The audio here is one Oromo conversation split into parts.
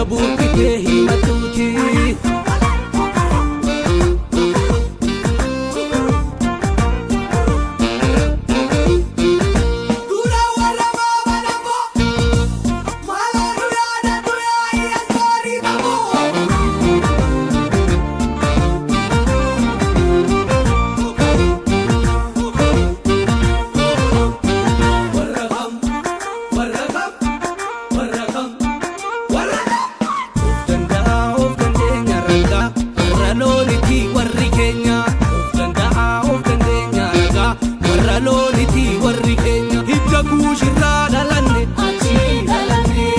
Biyya burqitee himatuuti. Warra kam, warra kam, warra kam, warra kam. Of danda'a, of dandeenya ragaa, warra loonitii warri keenya. Of danda'a, of dandeenya ragaa, warra loonitii warri keenya. Hidda kuushirraa dhalanne, Achii dhalanne,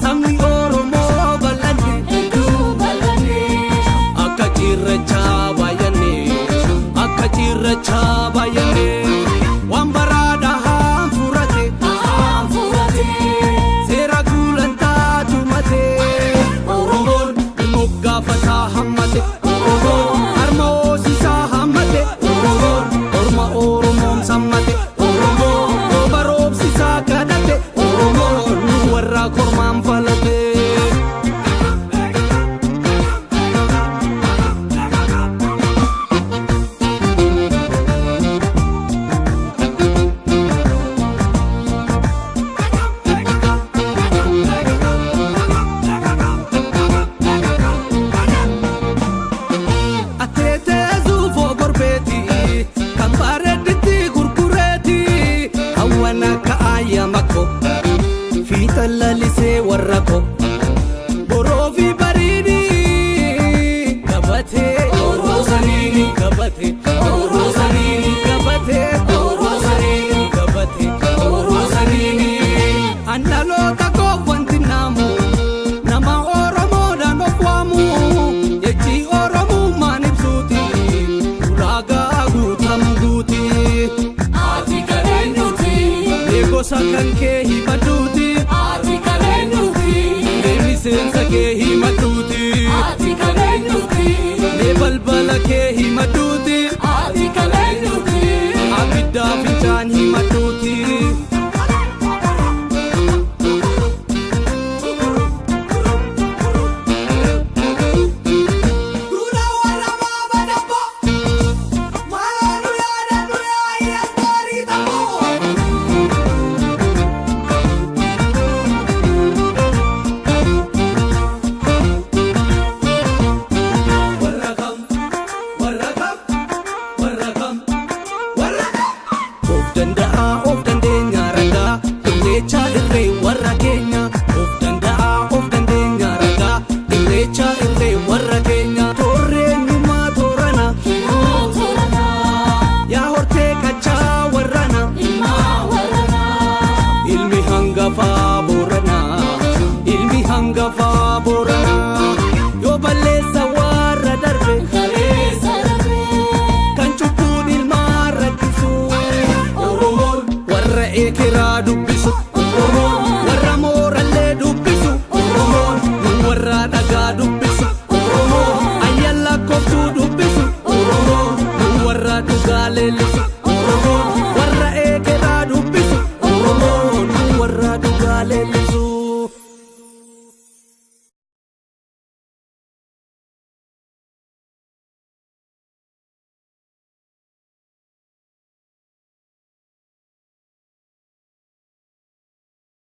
sabni Oromoo bal'anne, hedduu bal'anne, akka cirrachaa baay'anne, akka cirrachaa baay'anne. Waan baraadha haan furate, haan furate, seera gulantaa tumate. Oromoon moggaafataa hammate, Oromoon harma hoosisaa hammate, Oromoon orma Oromoon sammate, Oromoon rooba roobsisaa kadhate, Oromoon nu warra kormaan falate. Ateetee zuufoo gorbeeti kan bareeditti gurgureeti hawwan akka ayyaama ko fiixan lalisee warra ko boroo fi bariini gabatee Oroosaniini, gabatee Oroosaniini, gabatee Oroosaniini, gabatee Oroosaniini. Andaloota koo wanti naamu nama Oromoodhaan of waamu jechi Oromummaan ibsuuti ulaagaa guutamu guuti. Ati kan eenyuti? Mee gosa kan kee himadhuuti, Ati kan eenyuti? mee miseensa kee himadhuuti, Ati kan eenyuti? mee balbala kee himadhuuti, Ati kan eenyuti? abiddaa fincaan himadhuuti. Warra kam, warra kam, warra kam, warra kam. Of danda'a, of dandeenya ragaa, irreecha irree warra keenya. Of danda'a, of dandeenya ragaa, irreecha irree warra keenya. Toorri eenyummaa toorana, Ilmaa tooranaa, yaa hortee qachaa warrana. ilmaa warranaa, Ilmi hangafaa booranaa, ilmi hangafaa booranaa. Yoo balleessa warra darbe, kaleessa darbee, kan cubbuun ilmaan rakkisu. Oromoon warra ekeraa dubbisu, Oromoon warra moorallee dubbisu, Oromoon nu warra dhagaa dubbisu, Oromoon ayyan lakkooftuu dubbisu, Oromoon nu warra dhugaa leellisu, Oromoon warra ekeraa dubbisu, Oromoon nu warra dhugaa leellisu.